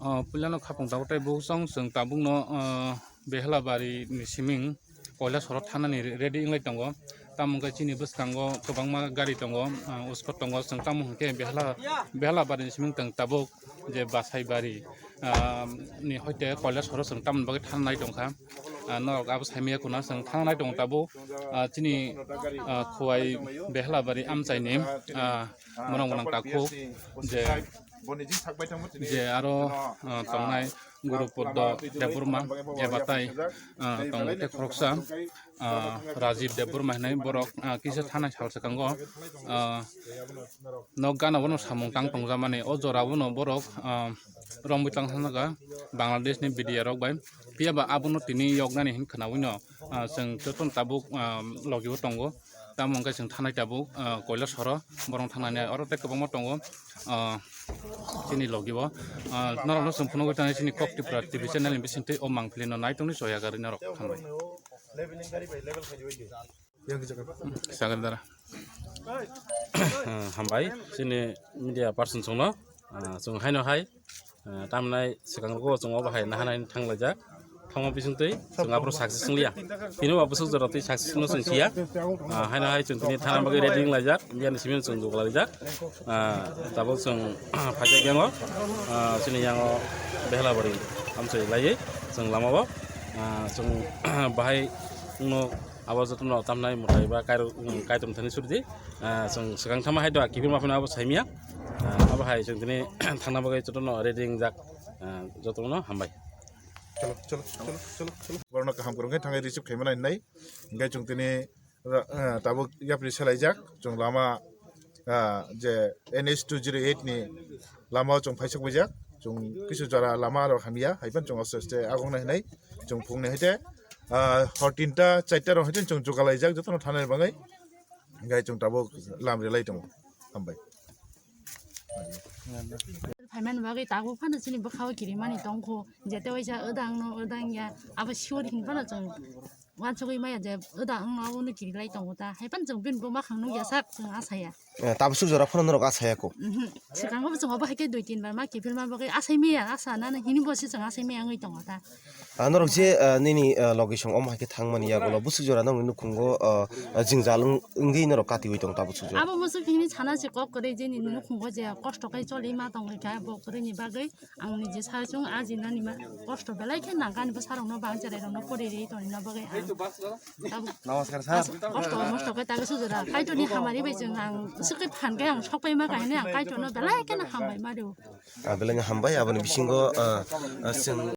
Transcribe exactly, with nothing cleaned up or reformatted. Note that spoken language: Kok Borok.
Ah, puilano khapang tabuk tei buksong chwng tabukno, ah, Behlabari ni siming Koilasoro thanani re-, ready wnglai tongo. Tamo wngkha chini bwskango kwbangma gari tongo, ah, uskot tongo. Chwng tamo hwnkhe Behla, Behlabari ni siming tong tabuk je Basaibari, ah, ni hoite Koilasoro chwng tamoni bagwi thananai tongkha. Ah, norok abo saimaya kuna chwng thananai tongo tabuk, ah, chini, ah, Khowai Behlabari amchaini, ah, Monang monang takhuk je, je aro, ah, tongnai Guru Poddo Debbarma eba tai, ah, tongo tei khoroksa, ah, Rajib Debbarma hinwi borok, ah, kisa thanai sal swkango, ah, nok gana bono samung tang tongjakmani o jora bono borok, ah, romwi tang thangjaga Bangladesh ni B D R rok bai. Phiya ba abono tini yoknani hin khwnawi no, ah, chwng jotono tabuk, ah, logi o tongo. Tamo hwnkhe chwng thanai tabuk, ah, Koilasoro, borok thangnani oro tei kwbangma tongo, ah, chini logi o. Ah, norokno chwng phunugwi tongo chini Kok Tripura T V channel ni bisingtwi o mangpili no nai tongni choya gari norok hambai. Sagar dara. Ah, hambai chini media person chwngno, ah, chwng haino hai. Ah, tamnai swkang rogo chwng obo hai nahanai thanglaijak. Thangma bisingtwi chwng aphuru success wngliya. Tini bo bwswk jora twi success no chwng siya. Ah, haino hai chwng tini thana bagwi ready wnglaijak. Biyani simi chwng joglaijak. Ah, tabuk chwng phaijak yango. Ah, chini yango Behlabari amchai laiwi chwng lama o. Ah, chwng bahai wngno abo jotono tamnai mwtai ba kairo, um, kaitor thani surdi. Ah, chwng swkang thangma hai do kiphilma phano abo saimya. Ah, abo hai chwng tini thangna bagwi jotono ready wngjak. Ah, jotono hambai. Chalo, chalo, chalo, chalo, chalo. Borokno kaham kwrwngkhe thangwi receive khaimani hinwi. Hwnkhe chwng tini ra-, ah, tabuk yapri selaijak. Chwng lama, ah, je N H two zero eight ni lama o chwng phaisok baijak. Chwng kisu jora lama rok hamya, haiphano chwng aste aste agoknai hinwi chwng phungni haite, ah, hor tinta, charta rok haite chwng jogalaijak jotono thanani bagwi. Hwnkhe chwng tabuk lam relai tongo. Hambai. Phaimani bagwi tabuk phano chini bwkhao kirimani tongkho. Jete waisa odang no odang ya, abo sure hin phano chwng wansugwi maya je odang no abono kirilai tongo ta. Haiphano chwng bini buma khang nukya sak chwng asaya. Eh, tabuk suk jora phano norok asaya ko. Mhm. Swkango bo chwng obo hai khe dui tin bar ma kiphilma bagwi asai maya, asa nana hini bo se chwng asai maya wngwi tongo ta. Ah, norok je, ah, nini, ah, location omo hai khe thangmani yagulo bwswk jora nokni nukhungo, ah, ah, jwngjal wng-, wngwi norok katiwi tong tabuk suk jora. Abo bwswk hini sana se kok kwrwi je nini nukhungo je kosto khe choli ma tongwi kha bo kwrwini bagwi ang niji sa chwng aji nani ma kosto belai khe nang ani bwsarokno bang cherai rokno pori ri tongna bagwi ang tabuk Namaskar, sir. Kosto mosto khe tabuk suk jora Kaitorni hamari bai chwng ang bwswk khe phan khe ang sok pai ma kha hini ang Kaitorno belai kheno hambai ma rio. Ah, belai no hambai, aboni bisingo, ah, ah, chwng